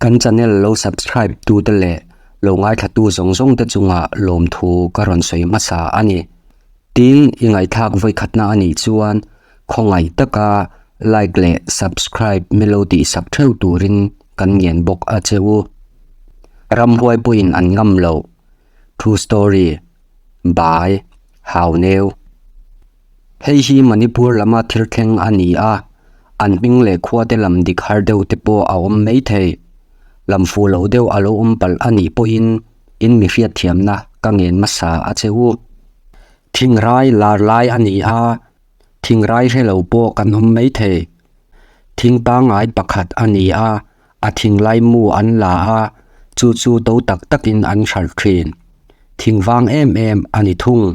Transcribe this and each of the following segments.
Kan channel lo subscribe tute leh lo ngaithlatu zawng zawng te chungah lawmthu ka rawn sawi hmasa a ni. Tin, i ngaihthlak vawikhatna a nih chuan khawngaih taka like leh subscribe milo tihsak theuh turin kan ngen bawk a che u. Ramhuai pawhin an ngam loh. True story. By Hauneu. Hei hi Manipur lama thil thleng a ni a, an hming leh khuate lam dik har deuh te pawh a awm mai thei. Lam fuh loh deuh a lo awm palh a nih pawhin in mi hriatthiamna ka ngen hmasa a che u. Thingrai lar lai a ni a, thingrai hre lo pawh kan awm mai thei. Thing pangngai pakhat a ni a, a thinglai mu an la a, chu chu to tak takin an hralh thin. Thing vang em em a ni thung.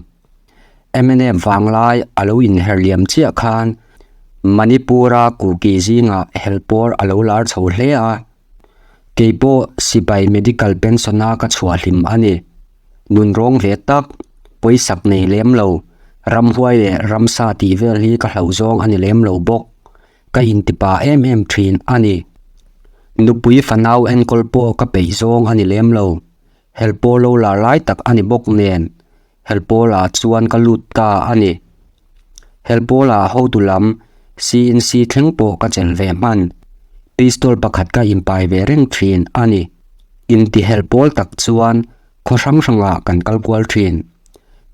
Mnf vanglai a lo inher liam chiah khan Manipur-a Kuki zingah helpawr a lo lar chho hle a, kei pawh sipai medical pension-a ka chhuah hlim a ni. Nunrawng ve tak, pawisak nei lem lo, ramhuai leh ramsa tih vel hi ka hlauh zawng a ni lem lo bawk. Ka intipa em em thin a ni. Nupui fanau enkawl pawh ka peih zawng a ni lem lo. Helpawr lo lar lai tak a ni bawk nen. Helpawlah chuan ka lut ta a ni. Helpawlah hotu lam CNC thleng pawh ka chelh ve hman. Pistol pakhat ka inpai ve reng thin a ni. Inti helpawl tak chuan khaw hrang hrangah kan kal kual thin.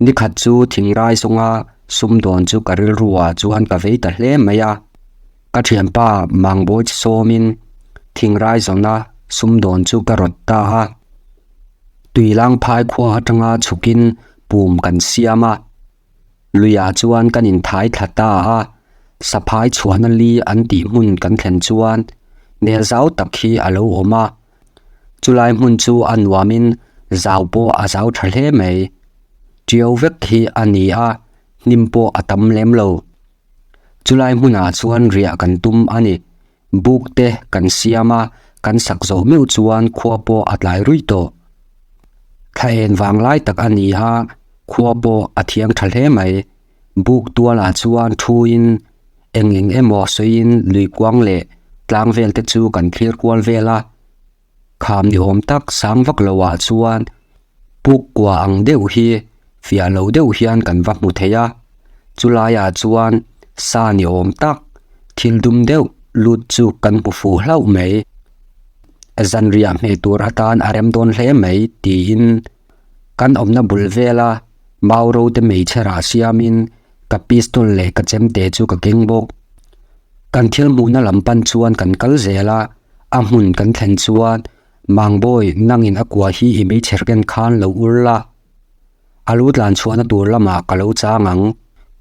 Nikhat chu thingrai zawnga sumdawn chu ka rilruah chuan ka vei ta hle mai a. Ka thianpa Mangbawi chi sawmin thingrai zawna sumdawn chu ka rawt ta a. Tuilang phai khua atanga chhukin pum kan siam a, luiah chuan kan inthai thla ta a, saphai chhuahna li an tih hmun kan thlen chuan nel zau tak hi a lo awm a, chulai hmun chu a nuamin zau pawh a zau tha hle mai. Tiau vek hi a ni a, hnim pawh a tam lem lo. Chulai hmunah chuan riah kan tum a ni. Buk te kan siam a, kan sak zawh meuh chuan khua pawh a tlai ruih tawh. Thla en vang lai tak a ni a, khua pawh a thiang tha hle mai. Buk tualah chuan thuin eng eng emaw sawiin lui kuang leh tlang vel te chu kan thlir kual vel a. Kham ni awm tak sang vak lo ah chuan puk kua ang deuh hi fiah lo deuh hian kan va hmu thei a, chulai ah chuan sa ni awm tak thil dum deuh lut chu kan hmu fuh hlauh mai. Zanriah hmeh tur atan a rem dawn hle mai tiin kan awmna bul vela mau ro te hmeichhe rah siamin ka pistol leh ka chemte chu ka keng bawk. Kan thil hmuhna lam pan chuan kan kal zel a. A hmun kan thlen chuan Mangbawi nangin a kua hi i meichher ken khan lo ur la, a lu tlan chhuahna tur lamah ka lo chang ang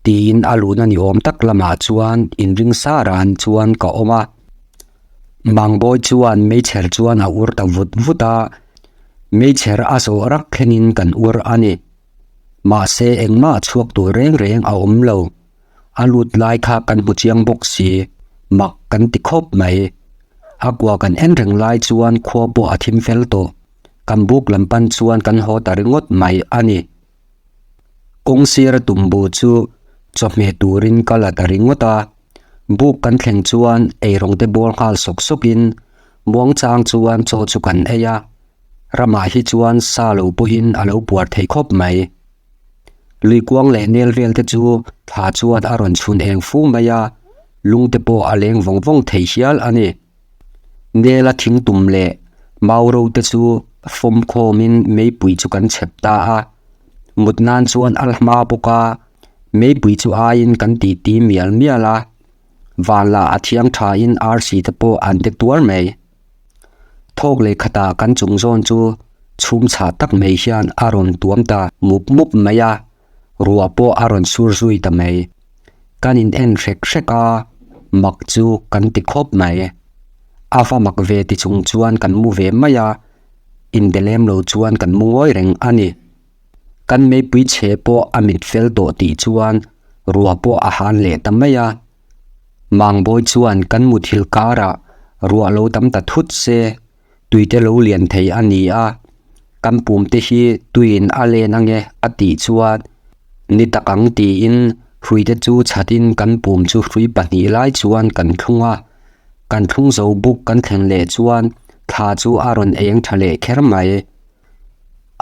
tiin a luhna ni awm tak lamah chuan inring sa ran chuan ka awm a. Mangbawi chuan meichher chuan a ur ta vut vut a, meichher a zawh rak thlengin kan ur a ni. Mahse engmah chhuak tur reng reng a awm lo. A lut lai kha kan hmu chiang bawk si, mak kan ti khawp mai. A kua kan en reng lai chuan khua pawh a thim fel tawh. Kan buk lam pan chuan kan haw ta ringawt mai a ni. Kawng sira tumbu chu chawhmeh turin ka la ta ringawt a. Buk kan thleng chuan eirawng te bawl nghal sawk sawkin muangchang chuan chaw chu kan ei a. Ramah hi chuan sa lo pawhin a lo puar thei khawp mai. Lui kuang leh nel vel te chu thla chuan a rawn chhun eng fu mai a, lung te pawh a leng vawng vawng thei hial a ni. Nel a thing tum leh mau ro te chu fawm khawmin meipui chu kan chhep ta a, mut nan chuan a la hma bawk a, meipui chu aiin kan tih ti mial mial a, van lah a thiang thain arsi te pawh an te tuar mai. Thawk leh khatah kan chung zawn chu chhum chhah tak mai hian a rawn tuam ta mup mup mai a, ruah pawh a rawn sur zui ta mai. Kan in en hrek hrek a, mak chu kan ti khawp mai. A va mak ve ti chung chuan kan mu ve mai a, inbe lem lo chuan kan mu ngawi reng a ni. Kan meipui chhe pawh a mit fel tawh tih chuan ruah pawh a han leh ta mai a. Mangbawi chuan kan muthilh karah ruah lo tam ta thut se, tuite lo lian thei a ni a, kan pum te hi tuiin a len ange a tih chuan ni tak ang tiin hruite chu chhatin kan pum chu hrui pahnih lai chuan kan thlung a, kan thlung zo buk kan thlen leh chuan. Thla chu a rawn eng tha leh kher mai.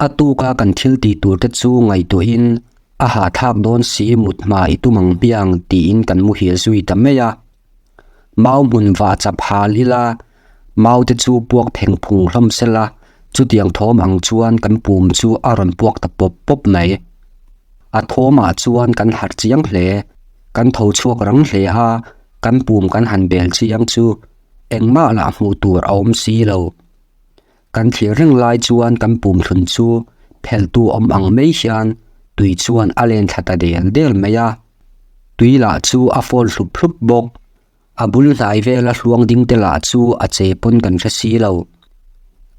A tuka kan thil tih tur te chu ngaihtuahin a hahthlak dawn si mut hma i tum ang hmiang tiin kan muhil zui ta mai a. Mau hmun vah chap hal ila mau te chu puak pheng phung hlawm sela chutiang thawm ang chuan kan pum chu a rawn puak ta pawp pawp mai. A thawmah chuan kan harh chiang hle. Kan tho chhuak rang hle a, kan pum kan han bel chiang chu engmah lah hmuh tur a awm si lo. Kan thlir reng lai chuan kan pum thlun chu phelhtu awm ang mai hian tui chuan a len thla ta del del mai a. Tui lah chu a fawl hlup hlup bawk. A bul hnai vela hluang ding te lah chu a che pawn kan hre si lo.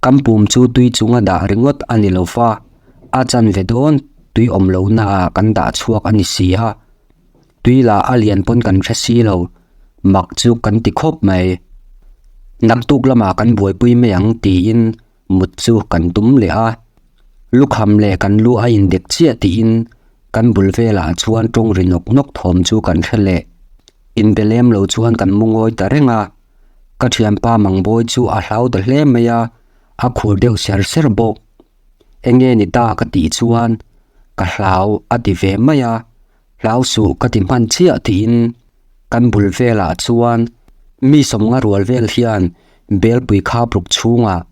Kan pum chu tui chunga dah ringawt a ni lo va, a chanve dawn tui awm lohnaah kan dah chhuak a ni si a. Tui lah a lian pawn kan hre si lo, mak chu kan ti khawp mai. Naktuk lamah kan buaipui mai ang tiin mut chu kan tum leh a. Lukham leh kan lu a indek chiah tiin kan bul velah chuan tawng ri nawk nawk thawm chu kan hre leh. Inbe lem lo chuan kan mu ngawi ta reng a. Ka thianpa Mangbawi chu a hlau ta hle mai a, a khur deuh ser ser bawk. Enge ni ta ka tih chuan ka hlau a ti ve mai a, hlau suh ka ti hman chiah tiin kan bul velah chuan mi sawmnga rual vel hian belpui khap ruk chhungah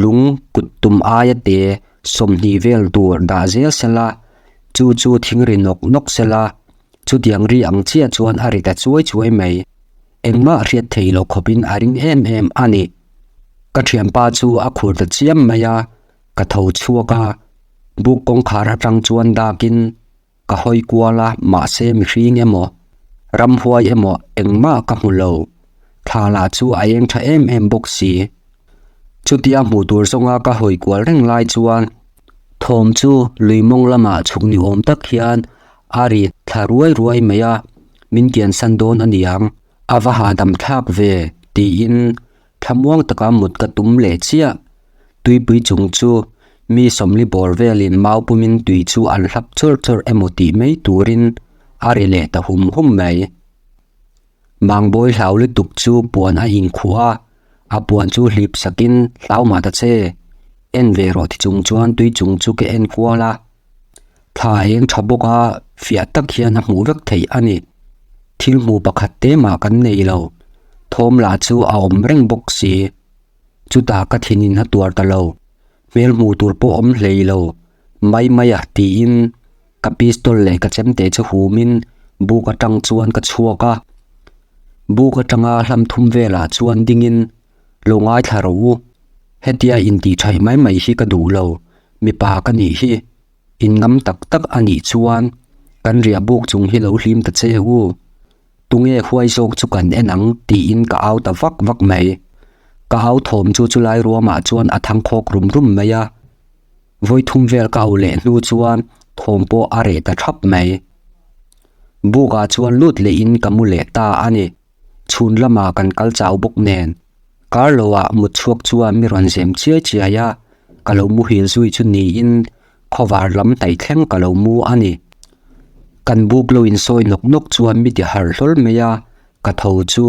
lung kut tum aia te 20 vel tur dah zel sela, chu chu thing ri nawk nawk sela, chutiang ri ang chiah chuan a ri ta chuai chuai mai. Engmah hriat thei lo khawpin a ring em em a ni. Ka thianpa chu a khur ta chiam mai a, ka tho chhuak a, buk kawngkhar atang chuan dakin ka hawi kual a, mahse mihring emaw, ramhuai emaw engmah ka hmu lo. Thla lah chu a eng tha em em bawk si. Chutia hmuh tur zawnga ka hawi kual reng lai chuan thawm chu lui mawng lamah chhuk ni awm tak hian a ri thla ruai ruai mai a, min kian san dawn a niang, a va hahdam thlak ve tiin thlamuang taka mut ka tum leh chiah. Tuipui chung chu mi sawmli bawr velin mau pumin tui chu an hlap chawrh chawrh emaw tih mai turin a ri leh ta hum hum mai. Mangbawi hlau lutuk chu puan a inkhuh a, a puan chu hlip sakin hlau mah ta che, en ve rawh ti chung chuan tui chung chu ka en kual a. Thla eng tha bawk a, fiah tak hian a hmuh vek theih a ni. Thil hmuh pakhat te mah kan nei lo, thawm lah chu a awm reng bawk si. Chutah ka thinin a tuar ta lo, hmel hmuh tur pawh awm hlei lo, mai mai a tiin ka pistol leh ka chemte chu humin buk atang chuan ka chhuak a. Buk atanga hlam thum velah chuan dingin lo ngaithla rawh u, hetia intih thaih mai mai hi ka duh lo, mipa ka nih hi, in ngam tak tak a nih chuan kan riah buk chung hi lo hlim ta che u, tunge huai zawk chu kan en ang tiin ka au ta vak vak mai. Ka au thawm chu chulai ruamah chuan a thang khawk rum rum mai a, vawi thum vel ka au leh hnu chuan thawm pawh a reh ta thap mai. Bukah chuan lut lehin ka mu leh ta a ni. Chhun lamah kan kal chau bawk nen, kar loah mut chhuak chuan mi rawn zem chiai chiai a, ka lo muhil zui chu niin khawvar lam hnaih thleng ka lo mu a ni. Kan buk lo insawi nawk nawk chuan mi ti harh hlawl mai a, ka tho chu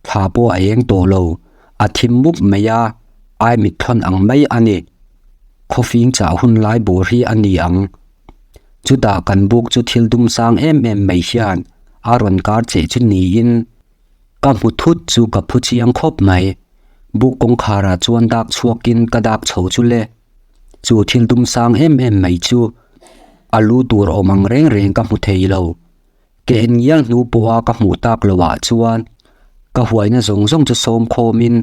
thla pawh a eng tawh lo, a thim mup mai a, ai mit thawn ang mai a ni. Khawfing chah hun lai bur hi a ni ang. Chutah kan buk chu thil dum sang em em mai hian a rawn kar cheh chu niin ka hmu thut chu ka phu chiang khawp mai. Buk kawngkharah chuan dak chhuakin ka dak chho chu le. Chu thil dum sang em em mai chu a lu tur awm ang reng reng ka hmu thei lo. Ke en ngial hnu pawha ka hmuh tak loah chuan ka huaina zawng zawng chu sawm khawmin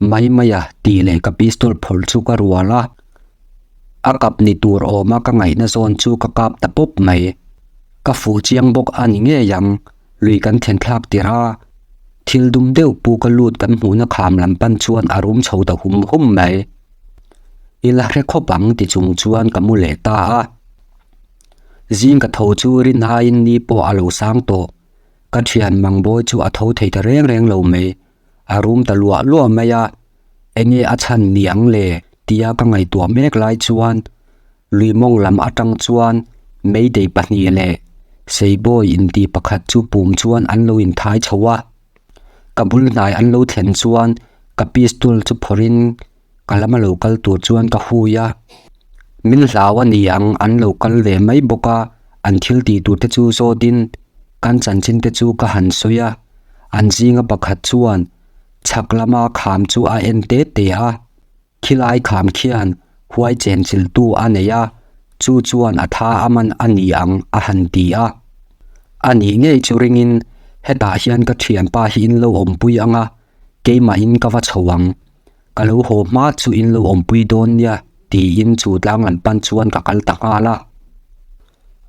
mai maia tih leh ka pistol phawrh chu ka rual a. A kap ni tur awma ka ngaihna zawn chu ka kap ta pawp mai. Ka fuh chiang bawk a ni ngei ang, lui kan thlen thlak tirh a. Thil dum deuh pu ka lut kan hmuhna kham lam pan chuan a rum chho ta hum hum mai. I la hre khawp ang ti chung chuan ka mu leh ta a. Zing ka tho chu rin aiin ni pawh a lo sang tawh. Ka thian Mangbawi chu a tho thei ta reng reng lo mai. A rum ta luah luah mai a, enge a chhan ni ang le tia ka ngaihtuah mek lai chuan lui mawng lam atang chuan Mayday pahnih leh Seibawi inti pakhat chu pum chuan an lo inthai chho a. Ka bul hnai an lo thlen chuan. Ka pistol chu phawrhin ka lama lo kal tur chuan ka hui a. Min hlau a ni ang an lo kal ve mai bawk a, an thil tih tur te chu zawtin kan chanchin te chu ka han sawi a. An zinga pakhat chuan chhak lama kham chu a en te te a. Khilai kham khian huai chenchiltu a nei a, chu chuan a tha a man a ni ang a han ti a. A nih ngei chu ringin hetah hian ka thianpa hi in lo awmpui ang a, keimahin ka va chho ang. Ka lo haw hma chu in lo awmpui dawn nia tiin chu tlang lam pan chuan ka kal ta nghal a.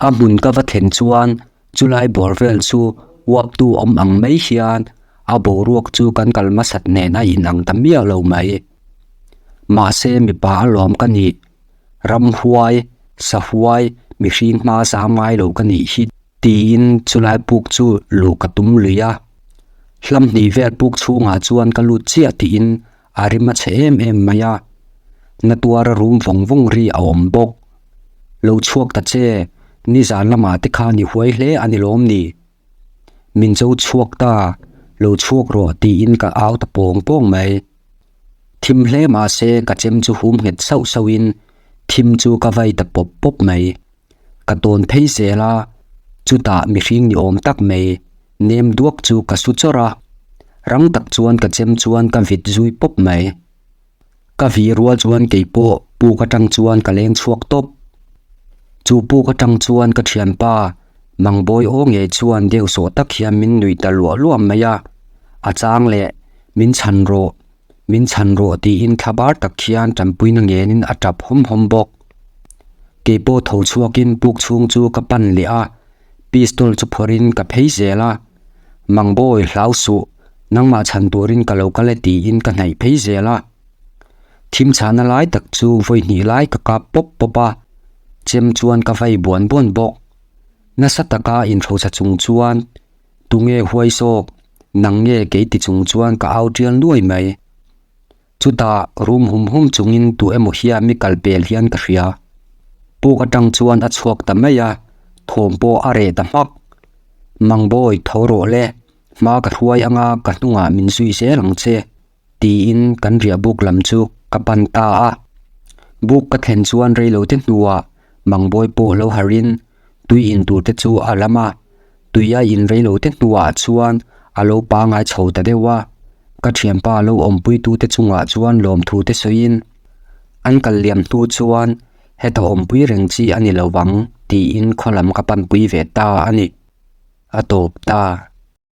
A hmun ka va thlen chuan Chulai bawr vel chu uaptu awm ang mai hian a boruak chu kan kal hmasat nen a inang ta miah lo mai. Mahse mipa alawm ka nih, ramhuai, sahuai, mihring hma zam ngai lo ka nih hi tiin chulai puk chu luh ka tum lui a. Hlam hnih vel puk chhungah chuan ka lut chiah tiin a rim a chhe em em mai a, na tuara rum vawng vawng ri a awm bawk. Lo chhuak ta che, nizan lamah te khan i huai hle a ni lawm ni? Min cho chhuak ta, lo chhuak rawh tiin ka au ta pawng pawng mai. Thim hle mahse ka chem chu hum nghet sauh sauhin thim chu ka vai ta pawp pawp mai. Ka tawn phei zel a, chutah mihring ni awm tak mai nem duak chu ka su chawrh a, rang tak chuan ka chem chuan ka vit zui pawp mai. Ka vih rual chuan kei pawh puk atang chuan ka leng chhuak tawp. Chu puk atang chuan ka thianpa Mangbawi aw ngei chuan deuh sawh tak hian min nuih ta luah luah mai a, a chang leh min chhan rawh, min chhan rawh tiin thla bar tak hian tanpuina ngenin a tap hawm hawm bawk. Kei pawh tho chhuakin puk chhung chu ka pan leh a, pistol chu phawrhin ka phei zel a, Mangbawi hlau suh, nangmah chhan turin ka lo kal e tiin ka hnaih phei zel a. Thim chhahna lai tak chu vawi hnih lai ka kap pawp pawp a, chem chuan ka vai buan buan bawk. Nasa taka inhrosa chung chuan tunge huai zawk, nang nge kei ti chung chuan ka au tial nuai mai. Chutah rum hum hum chungin tu emaw hian mi kal pel hian ka hria. Puk atang chuan a chhuak ta mai a, thawm pawh a reh ta hmak. Mangbawi tho rawh le, hma ka hruai anga ka hnungah min zui zel ang che, tiin kan riah buk lam chu ka pan ta a. Buk ka thlen chuan reilote hnuah Mangbawi pawh lo harhin tui in tur te chu a lam a, tui a in reilo te hnuah chuan a lo pangai chho ta deuh a, ka thianpa lo awmpuitu te chungah chuan lawmthu te sawiin an kal liam hnu chuan heta awmpui reng chi a ni lo vang tiin khaw lam ka panpui ve ta a ni. A tawp ta.